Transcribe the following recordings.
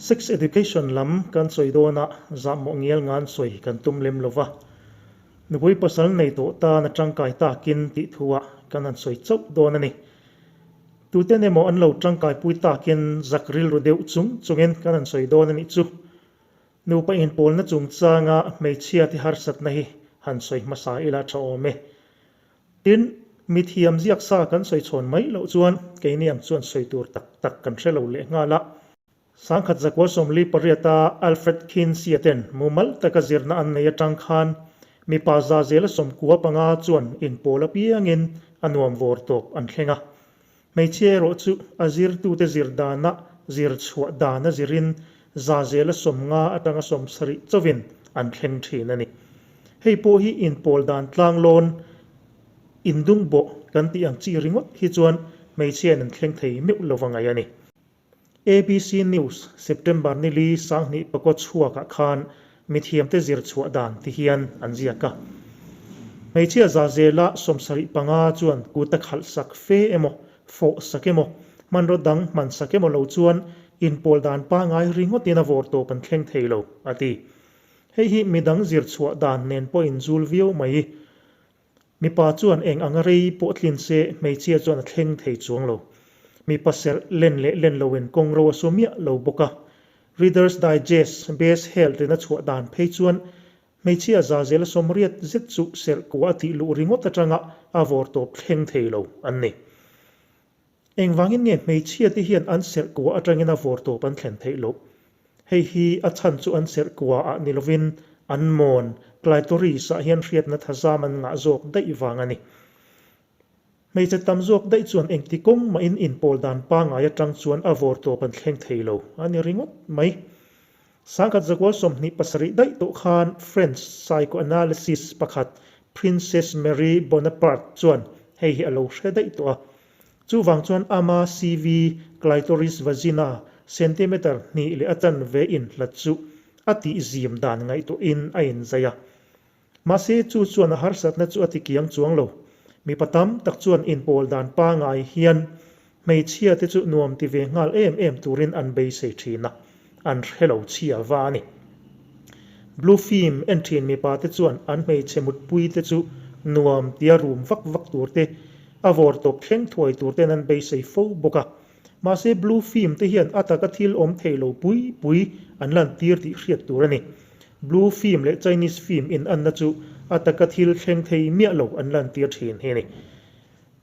Sex education lam kan sawi dawnah zahmawh ngial ngan sawi kan tum lem lo va. Nupui pasal nei tawh tan a tangkai takin tih thuah kan han sawi chauh dawn a ni. Tuten emaw an lo tangkaipui takin zak rilru deuh chung chungin kan han sawi dawn a nih chu. Nupa inpawlna chungchanga hmeichhiate harsatna hi han sawi hmasa ila tha awm e. Tin, mithiam ziak sa kan sawi chhawn mai loh chuan keini ang chuan sawi tur tak tak kan hre lo leh nghal a. Sangkhat zakua sawmli pariata Alfred Kinsey-a ten mumal taka zirna an nei atang khan mipa za zela sawmkua panga chuan inpawl apiangin a nuam vawr tawp an thleng a. Hmeichhia erawh chu a zirtute zir dana zir chhuah dana zirin za zela 50 atanga 70 chauhin an thleng thin a ni. Hei pawh hi inpawl dan tlanglawn indungbawh kan tih ang chi ringawt hi chuan hmeichhiain an thleng thei meuh lova ngaih a ni. ABC News, September ni li 2000 pakaw chhuakah khan mithiamte zir chhuah dan ti hian an ziak a. Hmeichhia za zela 75 chuan kuta khalh sak fe emaw, fawh sak emaw, hmanraw dang hman sak emaw lo chuan inpawl dan pangai ringawtin a vawr tawp an thleng thei lo, a ti. Hei hi midang zir chhuah dan nen pawh inzul viau mai. Mipa chuan eng anga rei pawh tlin se hmeichhia chuan a thleng thei chuang lo. Mipa serh len leh len loin kawng ro a su miah lo bawk a. Reader's Digest Best Health in a chhuah dan phei chuan hmeichhia za zela 80 zet chu serh kua a tih luh ringawt atanga a vawr tawp thleng thei lo an ni. Engvangin nge hmeichhia te hian an serh kua atangin a vawr tawp an thlen theih loh? Hei hi a chhan chu an serh kua ah ni lovin an mawn, clitoris, ah hian hriatna thazam an ngah zawk daih vang a ni. Hmeichhe tam zawk daih chuan engti kawng mahin inpawl dan pangai atang chuan a vawr tawp an thleng thei lo a ni ringawt mai. 1927 daih tawh khan French psychoanalysis pakhat Princess Marie Bonaparte chuan hei hi a lo hre daih tawh a. Chuvang chuan ama CV clitoris vagina centimeter hnih leh a chanve inhlat chu a tihzim dan ngaihtuahin a inzai a. Mahse chu chuan a harsatna chu a tikiang chuang lo. Mipa tam tak chuan inpawl dan pangai hian hmeichhia te chu nuam ti ve nghal em em turin an beisei thin a, an hre lo chhia va a ni. Blue film en thin mipa te chuan an hmeichhe mutpui te chu nuam tia rum vak vak tur te, a vawr tawp thleng thuai tur ten an beisei fo bawk a. Mahse blue film te hian a taka thil awm thei lo pui pui an lantir tih hriat tur a ni. Blue film leh Chinese film in anna chu a taka thil thleng thei miah lo an lantir thin hi a ni.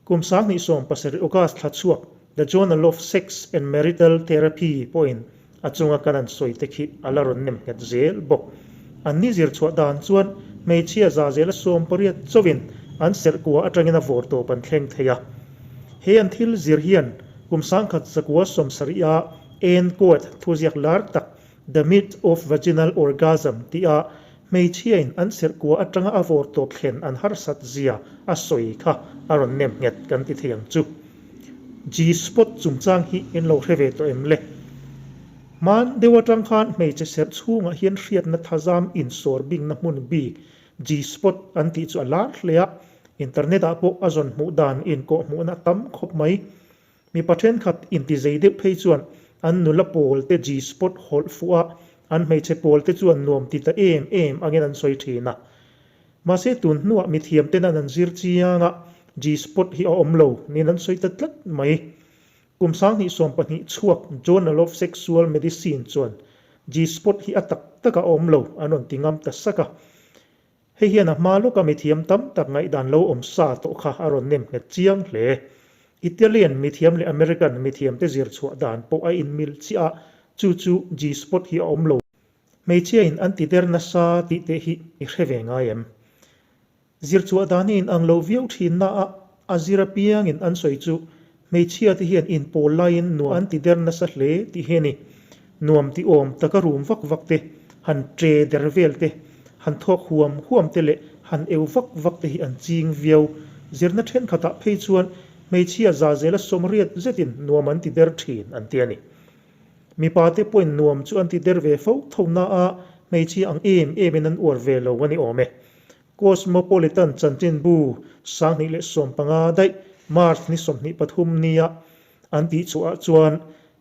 Kum 2017 August thla chhuak The Journal of Sex and Marital Therapy pawhin a chunga kan an sawi te khi a la rawn nem nghet zel bawk. An ni zir chhuah dan chuan hmeichhia za zela 80 chauhin an serh kua atangin a vawr tawp an thleng thei a. He an thil zir hian kum 1970 a Ann Coet thuziak lar tak The Myth of Vaginal Orgasm tih a hmeichhiain an serh kua atanga a vawr tawp thlen an harsat zia a sawi kha a rawn nem nghet kan ti thei ang chu. G-spot chungchang hi in lo hre ve tawh em le? Hman deuh atang khan hmeichhe serh chhungah hian hriatna thazam insawr bingna hmun bik G-spot an tih chu a lar hle a, internet ah pawh a zawn hmuh dan inkawh hmuhna a tam khawp mai. Mipa thenkhat intizei deuh phei chuan an nula pawl te G-spot hawlh fuh a, an hmeichhe pawl te chuan nuam ti ta em em angin an sawi thin a. Mahse tun hnuah mithiam ten an an zir chiang a, G-spot hi a awm lo niin an sawi ta tlat mai. Kum 2012 chhuak Journal of Sexual Medicine chuan G-spot hi a tak tak a awm lo an rawn ti ngam ta sak a. Hei hian a hma lawka mithiam tam tak ngaihdan lo awm sa tawh kha a rawn nem nghet chiang hle. Italian mithiam leh American mithiamte zir chhuah dan pawh a inmil chiah a, chu chu G-spot hi a awm lo. Hmeichhiain an ti der nasa tih te hi i hre ve ngai em? Zir chhuah dan i inang lo viau thin na a, a zir apiangin an sawi chu hmeichhia te hian inpawl laiin nuam an ti der nasa hle tih hi a ni. Nuam ti awm taka rum vak vak te, han tre der vel te, han thawk huam huam te leh han eu vak vak te hi an ching viau. Zirna thenkhatah phei chuan hmeichhia za zela 80 zetin nuam an ti der thin an ti a ni. Mipa te pawhin nuam chu an ti der ve fo tho na a, hmeichhia ang em emin an uar ve lo a ni awm e. Cosmopolitan chanchinbu 2015 daih March ni 23 nia an tih chhuah ah chuan.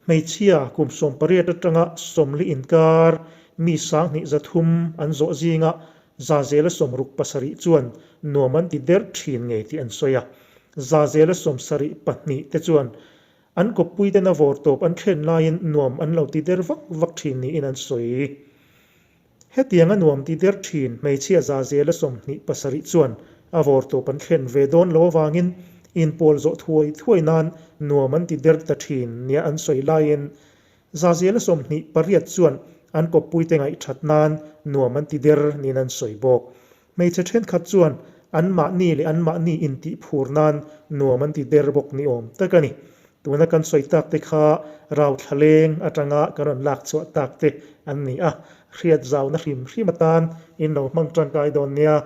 Hmeichhia kum 18 atanga 40 inkar mi 2300 an zawh zinga 67% chuan nuam an ti der thin ngei tih an sawi a. 72% te chuan an kawppuiten a vawrtawp an thlen laiin nuam an lo ti der vak vak thin niin an sawi. Hetiang a nuam ti der thin hmeichhia 27% chuan a vawrtawp an thlen ve dawn lo avangin inpawl zawh thuai thuai nan nuam an ti der ta thin nia an sawi laiin 28% chuan an kawppuite ngaihthat nan nuam an ti der niin an sawi bawk. Hmeichhe thenkhat chuan anmahni leh anmahni intih phur nan nuam an ti der bawk ni awm tak a ni. Tuna kan sawi tak te kha rauthla leng atanga kan rawn lak chhuah tak te an ni a, hriat zauna hrim hrim atan in lo hmang tangkai dawn nia.